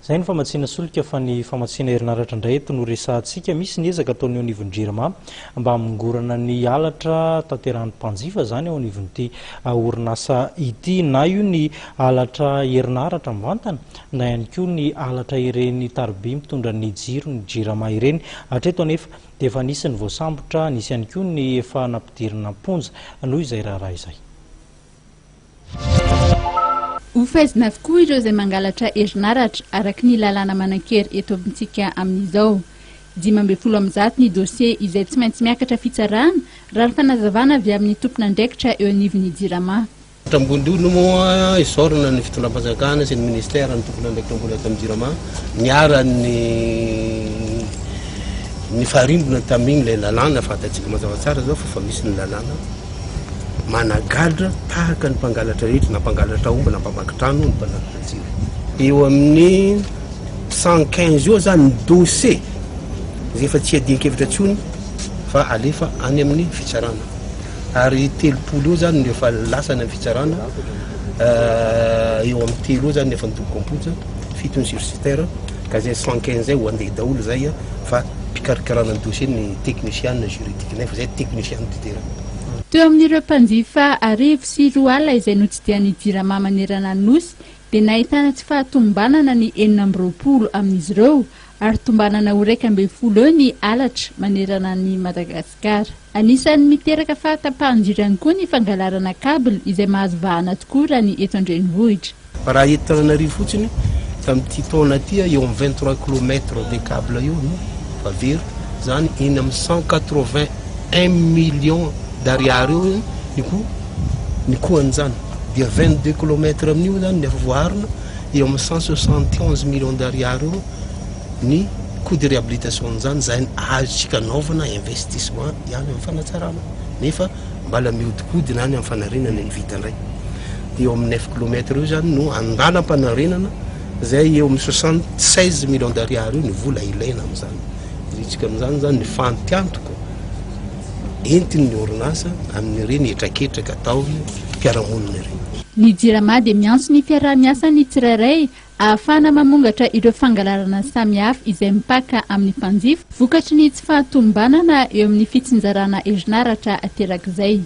Izay ny famatsiana solika fa ny famatsiana herinaratra indray eto no resahantsika. Misy ny ezaka ataon'ny eo anivon'ny Jirama mba hamongorana ny halatra tanterahan'ny mpanjifa izany eo anivon'ity orinasa ity. Na io ny halatra herinaratra mivantana na ihany koa ny halatra ireny tariby mitondra ny jiro ny Jirama ireny. Hatreto anefa dia efa nisy ny voasambotra, nisy ihany koa ny efa nampidirina am-ponja noho izay raharaha izay. Hofaizina avokoa ireo izay mangalatra herinaratra, araka ny lalàna manan-kery eto amintsika amin'izao. 115 ny dosie izay tsy maintsy miakatra fitsarana, raha ny fanazavana avy amin'ny tompon'andraikitra eo anivon'ny Jirama. Ambondrona moa isaorana ny fitondram-panjakana sy ny ministera ny tompon'andraikitra ambony ato amin'ny Jirama niara-ny nifarimbona tamin'igny ilay lalàna fantatsika mazava tsara zao fa efa misy ny lalàna managadra tahaka ny mpangalatra rehetra na mpangalatra omby na mpamaky trano ny mpangalatra jiro. Eo amin'ny 115 eo zany ny dossier izay efa tsy iadian-kevitra intsony fa alefa any amin'ny fitsarana ary 30 eo zany no efa lasa any amin'ny fitsarana, eo amin'ny telo eo zany no efa nidoboka am-ponja, fito ny sursiteur ka zay 115 zay ho andeha daholo zay fa mpikarakarana ny dossier ny technician juridique nay fa zay technician du terrain. Teo amin'ireo mpanjifa 1100 izay notsidihan'ny Jirama manerana ny Nosy dia nahitana tsy fahatomombanana ny 26 amin'izy ireo ary tombanana ho 11 eo ny halatra manerana an'i Madagasikara. Anisan'ny miteraka fahatapahan-jiro ihany koa ny fangalarana cable izay mahazo vahana tokoa raha ny eto an-drenivohitra. Raha eto Antananarivo fotsiny, tamin'ity taona ity, eo amin'ny 23 kilomètres de cable eo no efa very, izany eny amin'ny 181 millions d'ariary eo ny coût, ny coût an'izany. Dia 22 kilomètres amin'io izany no efa voaharina, eo amin'ny 171 millions d'ariary eo ny coût de réhabilitation an'izany, izay azontsika anaovana investissement ihany amin'ny fanatsarana, nefa mbala mihodinkodina any amin'ny fanarenana ny vita indray. Dia eo amin'ny neuf kilomètres eo izany no andalam-panarenana izay eo amin'ny 76 millions d'ariary eo ny vola ilaina amin'izany. Iritsika amin'izany izany ny fantiantoka entin'ny orinasa amin'ireny hetraketraka ataon'ny mpiara-monina ireny. Ny Jirama dia miantso ny fiaraha-miasan'ny tsirairay ahafahana mamongatra ireo fangalarana samihafa izay mipaka amin'ny mpanjifa vokatry ny tsy fahatomombanana eo amin'ny fitsinjarana herinaratra aterak'izay.